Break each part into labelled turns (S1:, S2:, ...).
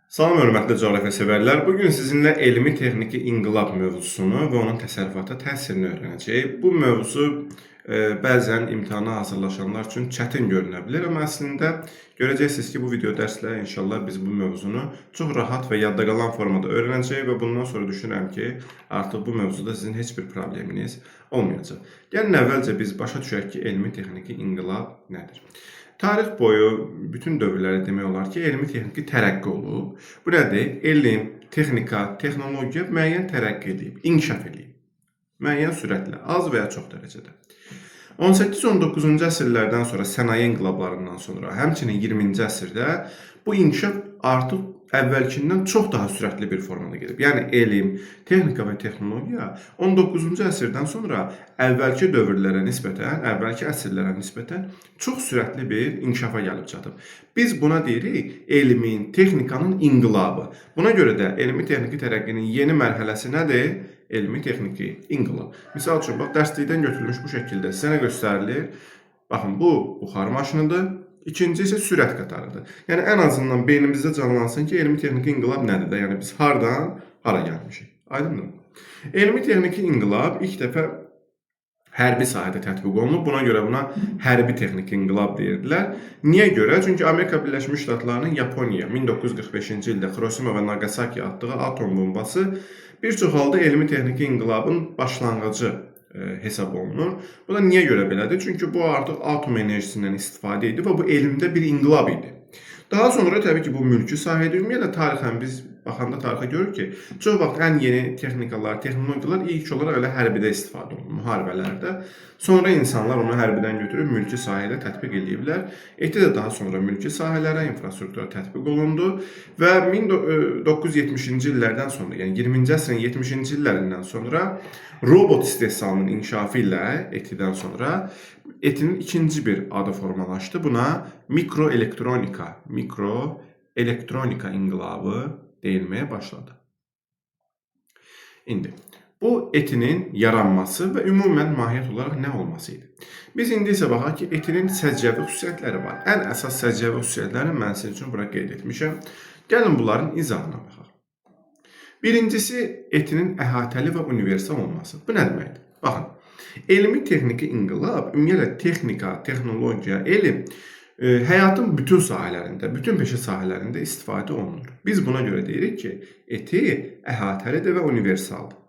S1: Salam hörmətli coğrafiya sevərlər. Bu gün sizinlə elmi texniki inqilab mövzusunu və onun təsərrüfata təsirini öyrənəcəyik. Bu mövzu bəzən imtahana hazırlaşanlar üçün çətin görünə bilər, amma əslində görəcəksiniz ki, bu video dərslə inşallah biz bu mövzunu çox rahat və yadda qalan formada öyrənəcəyik və bundan sonra düşünürəm ki, artıq bu mövzuda sizin heç bir probleminiz olmayacaq. Gəlin əvvəlcə biz başa düşək ki, elmi texniki inqilab nədir? Tarix boyu bütün dövrlərdə demək olar ki, elmi texniki tərəqqi olub. Bu nədir? Elm, texnika, texnologiya müəyyən tərəqqi edib, inkişaf edib. Müəyyən sürətlə, az və ya çox dərəcədə. 18-19-cu əsrlərdən sonra, sənaye inqilablarından sonra, həmçinin 20-ci əsrdə bu inkişaf artıq əvvəlkindən çox daha sürətli bir formada gedib. Yəni elm, texnika və texnologiya 19-cu əsrdən sonra əvvəlki dövrlərə nisbətən, əvvəlki əsrlərə nisbətən çox sürətli bir inkişafa gəlib çatıb. Biz buna deyirik elmin, texnikanın inqilabı. Buna görə də elmi texniki tərəqqinin yeni mərhələsi nədir? Elmi texniki inqilab. Misal üçün, bax, dərslikdən götürülmüş bu şəkildə sizə nə göstərilir? Baxın, bu buxar maşınıdır. İkinci isə sürət qatarıdır. Yəni ən azından beynimizdə canlansın ki, elmi texniki inqilab nədir də? Yəni biz hardan hara gəlmişik? Aydındır mı? Elmi texniki inqilab ilk dəfə hərbi sahədə tətbiq olunub. Buna görə buna hərbi texniki inqilab deyirdilər. Niyə görə? Çünki Amerika Birləşmiş Ştatlarının Yaponiya 1945-ci ildə Xirosima və Nagasakiyə atdığı atom bombası bir çox halda elmi texniki inqilabın başlanğıcı hesab olunur. Bu da niyə görə belədir? Çünki bu artıq atom enerjisindən istifadə idi və bu elmdə bir inqilab idi. Daha sonra təbii ki, bu mülki sahədə, ümumiyyətlə tarixən biz baxanda tarixə görürük ki, çox vaxt ən yeni texnikalar, texnologiyalar ilk olaraq elə hərbidə istifadə olunur, müharibələrdə. Sonra insanlar onu hərbidən götürüb mülki sahədə tətbiq eləyiblər. ET də daha sonra mülki sahələrə, infrastruktura tətbiq olundu və 1970-ci illərdən sonra, yəni 20-ci əsrin 70-ci illərindən sonra robot istehsalının inkişafı ilə ET-dən sonra ET-nin ikinci bir adı formalaşdı. Buna mikroelektronika inqilabı deyilməyə başladı. İndi bu ET-nin yaranması və ümumən mahiyyət olaraq nə olması idi? Biz indi isə baxaq ki, ET-nin səciyyəvi xüsusiyyətləri var. Ən əsas səciyyəvi xüsusiyyətlərini mən sizin üçün bura qeyd etmişəm. Gəlin bunların izahına baxaq. Birincisi, ET-nin əhatəli və universal olması. Bu nə deməkdir? Baxın, elmi texniki inqilab, ümumiyyətlə texnika, texnologiya, elm həyatın bütün sahələrində, bütün peşə sahələrində istifadə olunur. Biz buna görə deyirik ki, ET əhatəlidir və universaldır.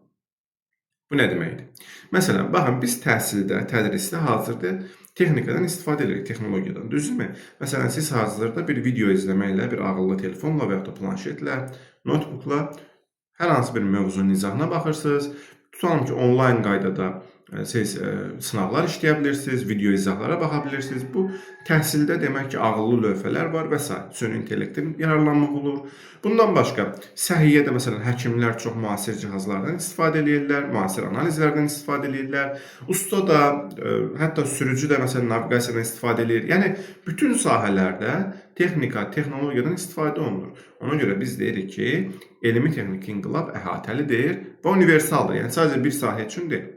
S1: Bu nə deməkdir? Məsələn, baxın, biz təhsildə, tədrisdə hazırda texnikadan istifadə edirik, texnologiyadan, düzdürmü? Məsələn, siz hazırda bir video izləməklə, bir ağıllı telefonla və yaxud da planşetlə, notebookla hər hansı bir mövzunun izahına baxırsınız. Tutalım ki, onlayn qaydada siz sınaqlar işləyə bilirsiniz, video izahlara baxa bilirsiniz. Bu təhsildə demək ki, ağıllı lövhələr var və sair. Süni intellektdən yararlanmaq olur. Bundan başqa səhiyyədə məsələn həkimlər çox müasir cihazlardan istifadə eləyirlər, müasir analizlərdən istifadə eləyirlər. Usta da, hətta sürücü də məsələn naviqasiyadan istifadə eləyir. Yəni bütün sahələrdə texnika, texnologiyadan istifadə olunur. Ona görə biz deyirik ki, elmi texniki inqilab əhatəlidir və universaldır. Yəni sadəcə bir sahə üçün deyil.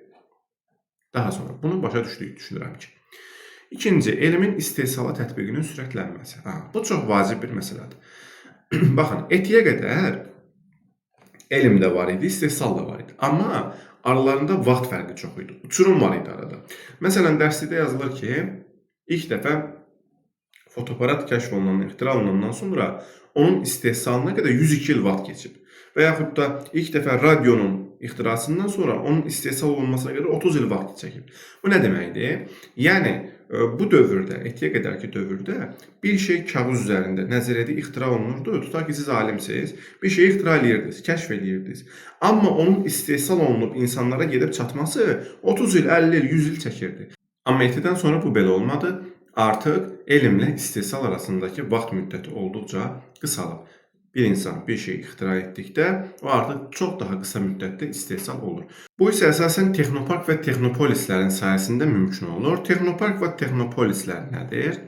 S1: Daha sonra bunu başa düşdük, düşünürəm ki. İkinci, elmin istehsala tətbiqinin sürətlənməsi. Bu çox vacib bir məsələdir. Baxın, ET-yə qədər elm də var idi, istehsal da var idi. Amma aralarında vaxt fərqi çox idi. Uçurum var idi arada. Məsələn, dərslikdə yazılır ki, ilk dəfə fotoaparat kəşf olunan, ixtira olunandan sonra onun istehsalına qədər 102 il vaxt keçib. Və yaxud da ilk dəfə radionun ixtirasından sonra onun istehsal olunmasına qədər 30 il vaxt çəkib. Bu nə deməkdir? Yəni bu dövrdə, ET-yə qədərki dövrdə bir şey kağız üzərində nəzəriyyədə ixtira olunurdu. Tutaq ki, siz alimsiniz, bir şeyi ixtira eləyirdiniz, kəşf eləyirdiniz. Amma onun istehsal olunub insanlara gedib çatması 30 il, 50 il, 100 il çəkirdi. Amma ET-dən sonra bu belə olmadı. Artıq elmlə istehsal arasındakı vaxt müddəti olduqca qısalıb. Bir insan bir şey ixtira etdikdə o artıq çox daha qısa müddətdə istehsal olur. Bu isə əsasən texnopark və texnopolislərin sayəsində mümkün olur. Texnopark və texnopolislər nədir?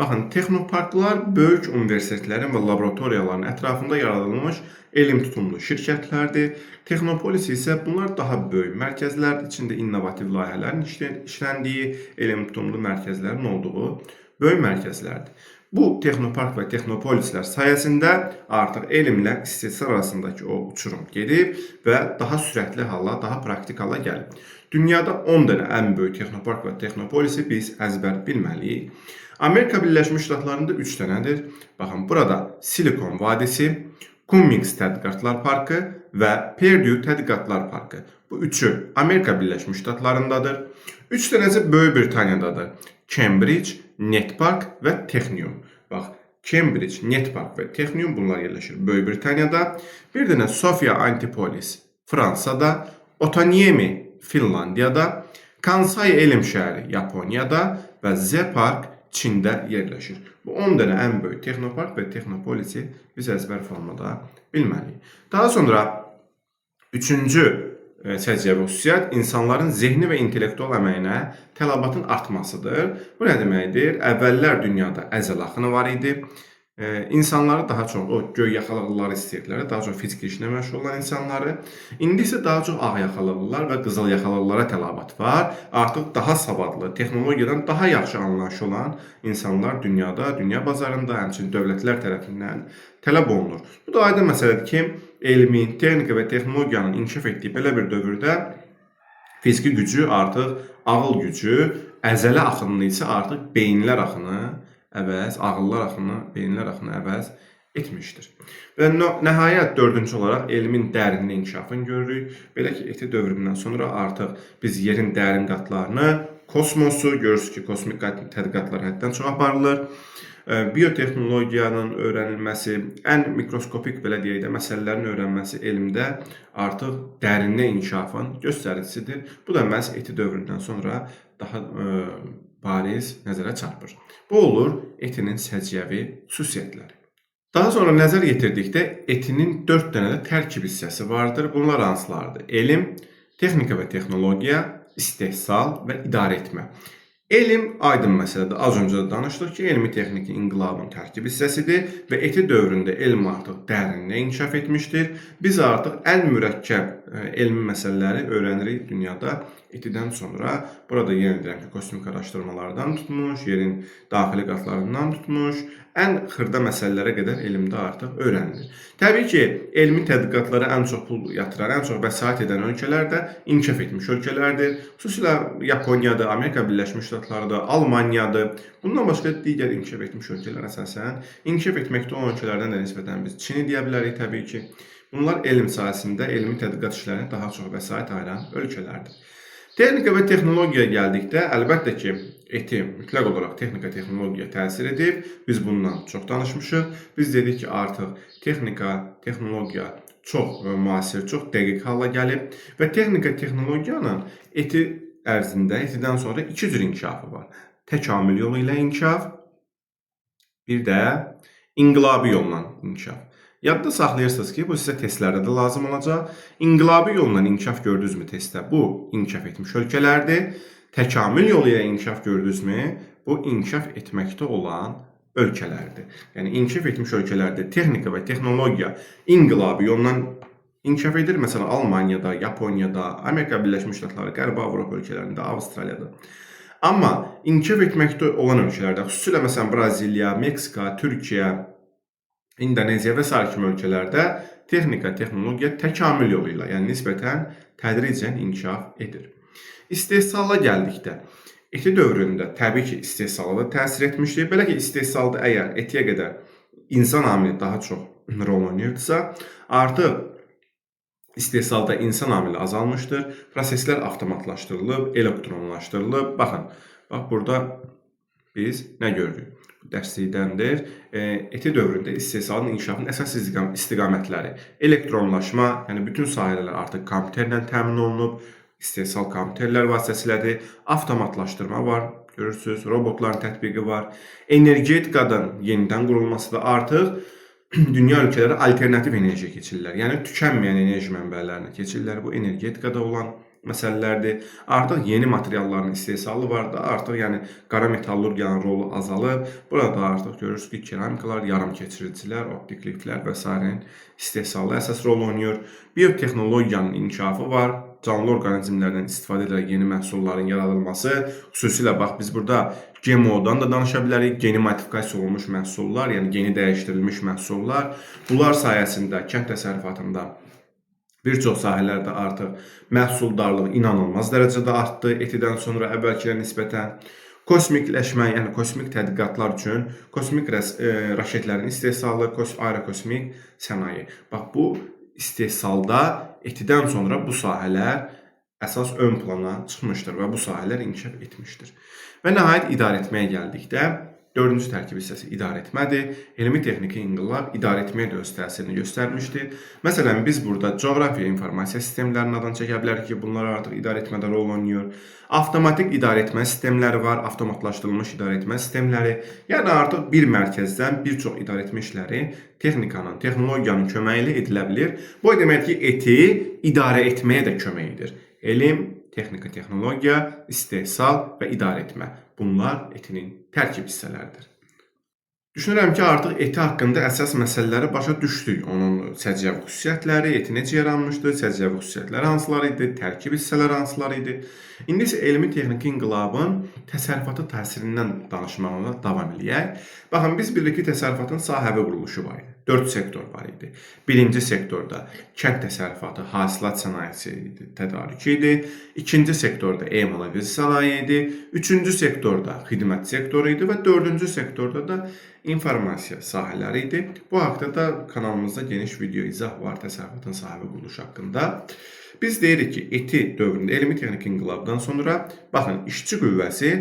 S1: Baxın, texnoparklar böyük universitetlərin və laboratoriyaların ətrafında yaradılmış elm tutumlu şirkətlərdir. Texnopolis isə bunlar daha böyük mərkəzlərdir, içində innovativ layihələrin işləndiyi, elm tutumlu mərkəzlərin olduğu böyük mərkəzlərdir. Bu texnopark və texnopolislər sayəsində artıq elmlə istehsal arasındakı o uçurum gedib və daha sürətli hala, daha praktik hala gəlib. Dünyada 10 dənə ən böyük texnopark və texnopolisi biz əzbər bilməliyik. Amerika Birləşmiş Ştatlarında 3 dənədir. Baxın, burada Silikon Vadisi, Cummings Tədqiqatlar Parkı və Purdue Tədqiqatlar Parkı. Bu üçü Amerika Birləşmiş Ştatlarındadır. 3 dənəsi Böyük Britaniyadadır. Cambridge, Netpark və Technion. Bax, Cambridge, Netpark və Technion bunlar yerləşir Böyük Britaniyada. Bir dənə Sofia Antipolis Fransada, Otaniemi Finlandiyada, Kansai Elm şəhəri Yaponiyada və Z Park Çində yerləşir. Bu 10 dənə ən böyük texnopark və texnopolisi biz əzbər formada bilməliyik. Daha sonra üçüncü səciyyəvi xüsusiyyət insanların zehni və intellektual əməyinə tələbatın artmasıdır. Bu nə deməkdir? Əvvəllər dünyada əzəl axını var idi. İnsanları daha çox o göy yaxalıqlıları istəyirdilər, daha çox fiziki işlə məşğul olan insanları. İndi isə daha çox ağ yaxalıqlılar və qızıl yaxalıqlılara tələbat var. Artıq daha savadlı, texnologiyadan daha yaxşı anlayışı olan insanlar dünyada, dünya bazarında, həmçinin dövlətlər tərəfindən tələb olunur. Bu da aydın məsələdir ki, elmin, texnika və texnologiyanın inkişaf etdiyi belə bir dövrdə fiziki gücü artıq ağıl gücü, əzələ axınını isə artıq beyinlər axını əvəz, ağıllar axını, beyinlər axını əvəz etmişdir. Və nəhayət dördüncü olaraq elmin dərinli inkişafını görürük. Belə ki, eti dövründən sonra artıq biz yerin dərin qatlarını, kosmosu görürsünüz ki, kosmik tədqiqatlar həddən çox aparılır. Biotexnologiyanın öyrənilməsi, ən mikroskopik belə deyək də məsələlərin öyrənməsi elmdə artıq dərinli inkişafın göstəricisidir. Bu da məhz eti dövründən sonra daha bariz nəzərə çarpır. Bu olur etinin səciyyəvi xüsusiyyətləri. Daha sonra nəzər yetirdikdə etinin 4 dənə də tərkib hissəsi vardır. Bunlar hansılardır? Elm, texnika və texnologiya, istehsal və idarə etmə. Elm aydın məsələdir. Az öncə də danışdıq ki, elmi texniki inqilabın tərkib hissəsidir və eti dövründə elm artıq dərinlə inkişaf etmişdir. Biz artıq ən mürəkkəb elmi məsələləri öyrənirik dünyada etidən sonra. Burada yenə deyirəm ki, kosmik araşdırmalardan tutmuş, yerin daxili qatlarından tutmuş, ən xırda məsələlərə qədər elmdə artıq öyrənilir. Təbii ki, elmi tədqiqatlara ən çox pul yatıran, ən çox vəsait edən ölkələr də inkişaf etmiş ölkələrdir. Xüsusilə Yaponiyadır, Amerika Birləşmiş Ştatlarıdır, Almaniyadır. Bundan başqa digər inkişaf etmiş ölkələr əsasən inkişaf etməkdə olan ölkələrdən də nisbətən biz Çini deyə bilərik təbii ki. Bunlar elm sahəsində elmi tədqiqat işlərinə daha çox vəsait ayıran ölkələrdir. Texnika və texnologiyaya gəldikdə, əlbəttə ki, eti mütləq olaraq texnika, texnologiya təsir edib. Biz bundan çox danışmışıq. Biz dedik ki, artıq texnika, texnologiya çox müasir, çox dəqiq hala gəlib və texnika, texnologiyanın eti ərzində, etidən sonra iki cür inkişafı var. Təkamül yolu ilə inkişaf, bir də inqilabi yolla inkişaf. Yadda saxlayırsınız ki, bu sizə testlərdə də lazım olacaq. İnqilabi yolla inkişaf gördünüzmü testdə? Bu inkişaf etmiş ölkələrdir. Təkamül yolu ilə inkişaf gördünüzmü? Bu inkişaf etməkdə olan ölkələrdir. Yəni inkişaf etmiş ölkələrdə texnika və texnologiya inqilabi yolla inkişaf edir. Məsələn, Almaniyada, Yaponiyada, Amerika Birləşmiş Ştatları, Qərbi Avropa ölkələrində, Avstraliyada. Amma inkişaf etməkdə olan ölkələrdə, xüsusilə məsələn Braziliya, Meksika, Türkiyə, İndoneziya və sair kimi ölkələrdə texnika, texnologiya təkamül yolu ilə, yəni nisbətən tədricən inkişaf edir. İstehsala gəldikdə, eti dövründə təbii ki, istehsala da təsir etmişdir. Belə ki, istehsalda əgər etiyə qədər insan amili daha çox rol oynayırdısa, artıq istehsalda insan amili azalmışdır. Proseslər avtomatlaşdırılıb, elektronlaşdırılıb. Baxın, bax burada biz nə görürük? Bu dərslikdəndir. Eti dövründə istehsalın inkişafının əsas istiqamətləri. Elektronlaşma, yəni bütün sahələr artıq kompüterlə təmin olunub, istehsal kompüterlər vasitəsilədir. Avtomatlaşdırma var, görürsünüz, robotların tətbiqi var. Energetikadan yenidən qurulması da artıq dünya ölkələri alternativ enerjiyə keçirlər. Yəni tükənməyən enerji mənbələrinə keçirlər. Bu energetikada olan məsələlərdir. Artıq yeni materialların istehsalı var da, artıq yəni qara metallurgiyanın rolu azalıb. Burada artıq görürsünüz ki, keramikalar, yarım keçiricilər, optik liflər və sairənin istehsalı əsas rol oynayır. Biotexnologiyanın inkişafı var. Canlı orqanizmlərdən istifadə edərək yeni məhsulların yaradılması, xüsusilə bax biz burada GMO-dan da danışa bilərik. Geni modifikasiya olunmuş məhsullar, yəni geni dəyişdirilmiş məhsullar. Bunlar sayəsində kənd təsərrüfatında bir çox sahələrdə artıq məhsuldarlıq inanılmaz dərəcədə artdı etidən sonra əvvəlkilərə nisbətən. Kosmikləşmə, yəni kosmik tədqiqatlar üçün kosmik raketlərin istehsalı, aerokosmik sənaye. Bax, bu istehsalda etidən sonra bu sahələr əsas ön plana çıxmışdır və bu sahələr inkişaf etmişdir. Və nəhayət idarə etməyə gəldikdə, dördüncü tərkib hissəsi idarə etmədir. Elmi texniki inqilab idarə etməyə də öz təsirini göstərmişdir. Məsələn, biz burada coğrafiya informasiya sistemlərinin adını çəkə bilərik ki, bunlar artıq idarə etmədə rol oynayır. Avtomatik idarə etmə sistemləri var, avtomatlaşdırılmış idarə etmə sistemləri. Yəni artıq bir mərkəzdən bir çox idarə etmə işləri texnikanın, texnologiyanın köməyi ilə edilə bilir. Bu o deməkdir ki, eti idarə etməyə də kömək edir. Elm, texnika, texnologiya, istehsal və idarə etmə. Bunlar etinin tərkib hissələridir. Düşünürəm ki, artıq eti haqqında əsas məsələləri başa düşdük. Onun səciyyəvi xüsusiyyətləri, eti necə yaranmışdı, səciyyəvi xüsusiyyətləri hansılar idi, tərkib hissələri hansılar idi. İndi isə elmi texniki inqilabın təsərrüfata təsirindən danışmağa davam eləyək. Baxın, biz bilirik ki, təsərrüfatın sahəvi quruluşu var idi. 4 sektor var idi. Birinci sektorda kənd təsərrüfatı, hasilat sənayesi idi, tədarükü idi. İkinci sektorda emal edici sənaye idi. Üçüncü sektorda xidmət sektoru idi və dördüncü sektorda da informasiya sahələri idi. Bu haqda da kanalımızda geniş video izah var təsərrüfatın sahəvi quruluşu haqqında. Biz deyirik ki, eti dövründə elmi texniki inqilabdan sonra baxın, işçi qüvvəsi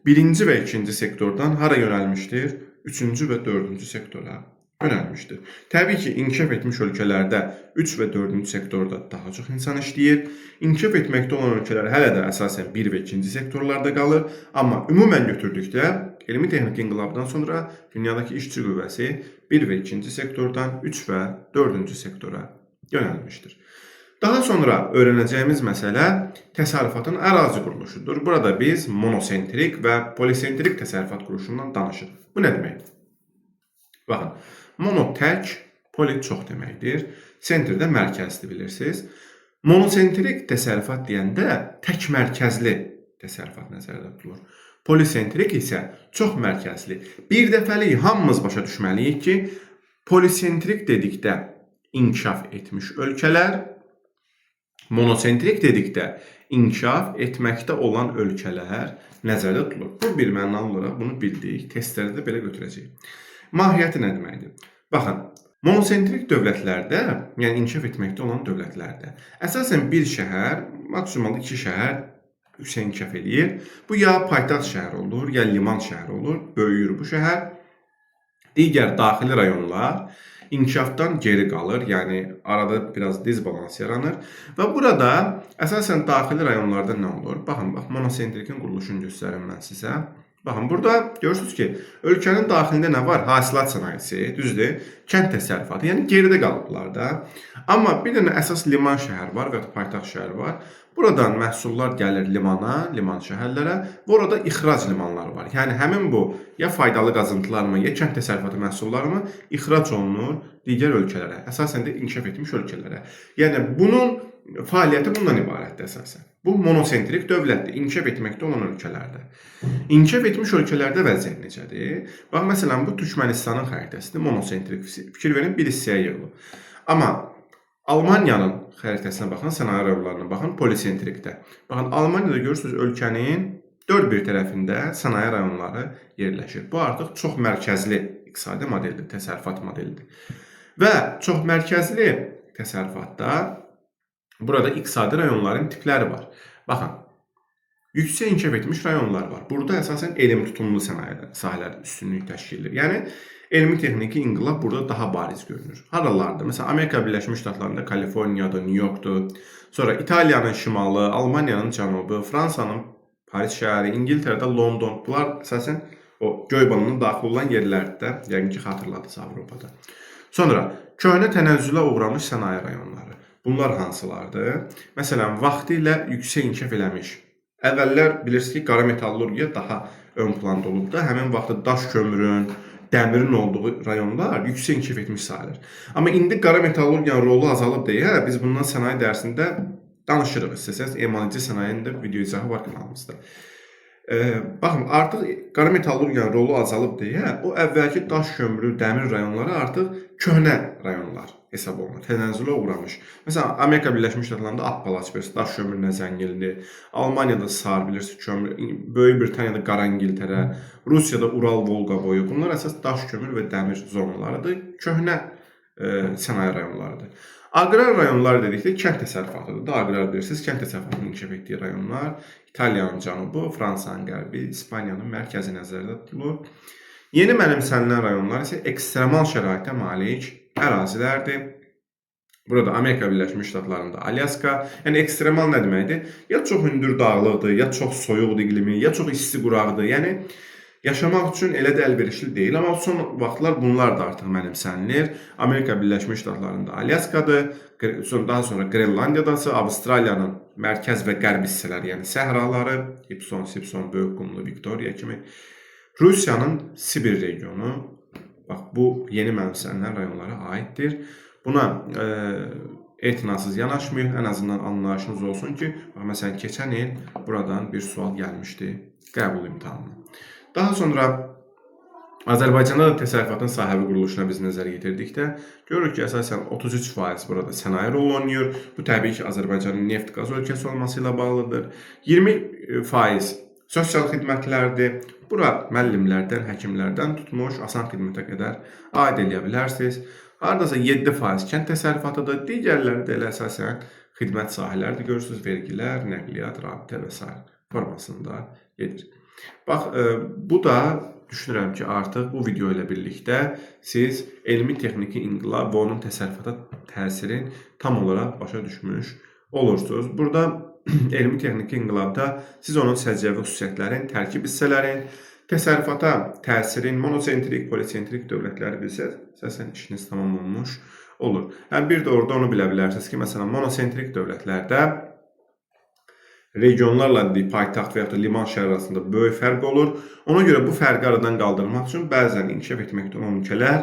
S1: birinci və ikinci sektordan hara yönəlmişdir? Üçüncü və dördüncü sektora yönəlmişdir. Təbii ki, inkişaf etmiş ölkələrdə 3 və 4-cü sektorda daha çox insan işləyir. İnkişaf etməkdə olan ölkələr hələ də əsasən 1 və 2-ci sektorlarda qalır. Amma ümumən götürdükdə elmi texniki inqilabdan sonra dünyadakı işçi qüvvəsi 1 və 2-ci sektordan 3 və 4-cü sektora yönəlmişdir. Daha sonra öyrənəcəyimiz məsələ təsərrüfatın ərazi quruluşudur. Burada biz monosentrik və polisentrik təsərrüfat quruluşundan danışırıq. Bu nə deməkdir? Baxın, mono tək, poli çox deməkdir. Sentr də mərkəzdir, bilirsiniz. Monosentrik təsərrüfat deyəndə tək mərkəzli təsərrüfat nəzərdə tutulur. Polisentrik isə çox mərkəzli. Bir dəfəlik hamımız başa düşməliyik ki, polisentrik dedikdə inkişaf etmiş ölkələr, monosentrik dedikdə inkişaf etməkdə olan ölkələr nəzərdə tutulur. Bu bir mənalı olaraq bunu bildik. Testlərdə də belə götürəcəyik. Mahiyyəti nə deməkdir? Baxın, monosentrik dövlətlərdə, yəni inkişaf etməkdə olan dövlətlərdə əsasən bir şəhər, maksimalda iki şəhər yüksək inkişaf eləyir. Bu ya paytaxt şəhər olur, ya liman şəhəri olur, böyüyür bu şəhər. Digər daxili rayonlar inkişafdan geri qalır, yəni arada biraz disbalans yaranır və burada əsasən daxili rayonlarda nə olur? Baxın, bax, monosentrikin quruluşunu göstərim mən sizə. Baxın, burada görürsünüz ki, ölkənin daxilində nə var? Hasilat sənayesi, düzdür? Kənd təsərrüfatı, yəni geridə qalıblar da. Amma bir dənə əsas liman şəhər var və ya paytaxt şəhər var. Buradan məhsullar gəlir limana, liman şəhərlərə və orada ixrac limanları var. Yəni həmin bu ya faydalı qazıntılarmı, ya kənd təsərrüfatı məhsullarımı ixrac olunur digər ölkələrə, əsasən də inkişaf etmiş ölkələrə. Yəni bunun fəaliyyəti bundan ibarətdir əsasən. Bu monosentrik dövlətdir, inkişaf etməkdə olan ölkələrdə. İnkişaf etmiş ölkələrdə vəziyyət necədir? Bax, məsələn, bu Türkmənistanın xəritəsidir, monosentrik. Fikir verin, bir hissəyə yığılıb. Amma Almaniyanın xəritəsinə baxın, sənaye rayonlarına baxın, polisentrikdə. Baxın, Almaniyada görürsünüz, ölkənin dörd bir tərəfində sənaye rayonları yerləşir. Bu artıq çox mərkəzli iqtisadi modeldir, təsərrüfat modelidir. Və çox mərkəzli təsərrüfatda burada iqtisadi rayonların tipləri var. Baxın, yüksək inkişaf etmiş rayonlar var. Burada əsasən elm tutumlu sənaye sahələr üstünlük təşkil edir. Yəni elmi texniki inqilab burada daha bariz görünür. Haralarda? Məsələn, Amerika Birləşmiş Ştatlarında Kaliforniyada, New Yorkdur. Sonra İtaliyanın şimalı, Almaniyanın cənubu, Fransanın Paris şəhəri, İngiltərədə London. Bunlar əsasən o göy balonuna daxil olan yerlərdir də, yəqin ki, xatırladınız Avropada. Sonra köhnə tənəzzülə uğramış sənaye rayonları. Bunlar hansılardır? Məsələn, vaxtilə yüksək inkişaf eləmiş. Əvvəllər bilirsiniz ki, qara metallurgiya daha ön planda olub da, həmin vaxtda daş kömürün, dəmirin olduğu rayonlar yüksək inkişaf etmiş sayılır. Amma indi qara metallurgiyanın rolu azalıb deyə biz bundan sənaye dərsində danışırıq. İstəsəniz emal edici sənayenin də video izahı var kanalımızda. Baxın, artıq qara metallurgiyanın rolu azalıb deyə o əvvəlki daş kömürü, dəmir rayonları artıq köhnə rayonlar hesab olunur, tənəzzülə uğramış. Məsələn, Amerika Birləşmiş Ştatlarında Appalaç bilirsiniz, daş kömürünə zəngindir. Almaniyada Sar bilirsiniz, kömür, Böyük Britaniyada Qara İngiltərə, Rusiyada Ural Volqa boyu. Bunlar əsas daş kömür və dəmir zonalarıdır. Köhnə sənaye rayonlarıdır. Aqrar rayonlar dedikdə kənd təsərrüfatıdır da. Aqrar bilirsiniz, kənd təsərrüfatının inkişaf etdiyi rayonlar. İtaliyanın cənubu, Fransanın qərbi, İspaniyanın mərkəzi nəzərdə tutulur. Yeni mənimsənilən rayonlar isə ekstremal şəraitə malik ərazilərdir. Burada Amerika Birləşmiş Ştatlarında Alyaska, yəni ekstremal nə deməkdir? Ya çox hündür dağlıqdır, ya çox soyuqdur iqlimi, ya çox isti quraqdır. Yəni yaşamaq üçün elə də əlverişli deyil, amma son vaxtlar bunlar da artıq mənimsənilir. Amerika Birləşmiş Ştatlarında Alyaskadır, daha sonra Qrenlandiyadası, Avstraliyanın mərkəz və qərb hissələri, yəni səhraları, Gibson, Simpson, Böyük Qumlu, Viktoriya kimi, Rusiyanın Sibir regionu, bax bu yeni mənimsənilən rayonlara aiddir. Buna etinasız yanaşmayın, ən azından anlayışınız olsun ki, bax, məsələn, keçən il buradan bir sual gəlmişdi qəbul imtahanına. Daha sonra Azərbaycanda da təsərrüfatın sahəvi quruluşuna biz nəzər yetirdikdə görürük ki, əsasən 33% burada sənaye rol oynayır. Bu təbii ki, Azərbaycanın neft-qaz ölkəsi olması ilə bağlıdır. 20% sosial xidmətlərdir. Bura müəllimlərdən, həkimlərdən tutmuş asan xidmətə qədər aid eləyə bilərsiniz. Hardasa 7% kənd təsərrüfatıdır. Digərləri də elə əsasən xidmət sahələridir. Görürsünüz, vergilər, nəqliyyat, rabitə və sair formasında gedir. Bax, bu da düşünürəm ki, artıq bu video ilə birlikdə siz elmi texniki inqilab və onun təsərrüfata təsirini tam olaraq başa düşmüş olursunuz. Burada elmi texniki inqilabda siz onun səciyyəvi xüsusiyyətlərin, tərkib hissələrin, təsərrüfata təsirin, monosentrik, polisentrik dövlətləri bilsəz, əsasən işiniz tamam olmuş olur. Yəni bir də orada onu bilə bilərsiniz ki, məsələn, monosentrik dövlətlərdə regionlarla dedik, paytaxt və yaxud da liman şəhər arasında böyük fərq olur. Ona görə bu fərqi aradan qaldırmaq üçün bəzən inkişaf etməkdə olan ölkələr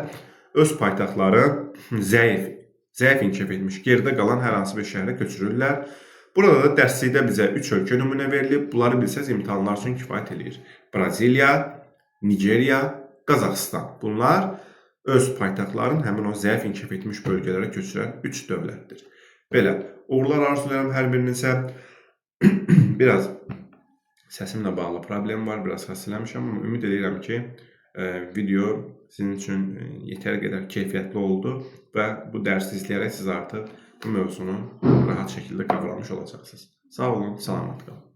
S1: öz paytaxtları zəif inkişaf etmiş, geridə qalan hər hansı bir şəhərə köçürürlər. Burada da dərslikdə bizə 3 ölkə nümunə verilib. Bunları bilsəz imtahanlar üçün kifayət eləyir. Braziliya, Nigeriya, Qazaxıstan. Bunlar öz paytaxtlarını həmin o zəif inkişaf etmiş bölgələrə köçürən 3 dövlətdir. Belə, uğurlar arzulayıram hər birinizə. Biraz səsimlə bağlı problem var, biraz xəstələnmişəm, amma ümid edirəm ki, video sizin üçün yetəri qədər keyfiyyətli oldu və bu dərsi izləyərək siz artıq bu mövzunu rahat şəkildə qavramış olacaqsınız. Sağ olun, salamat qalın.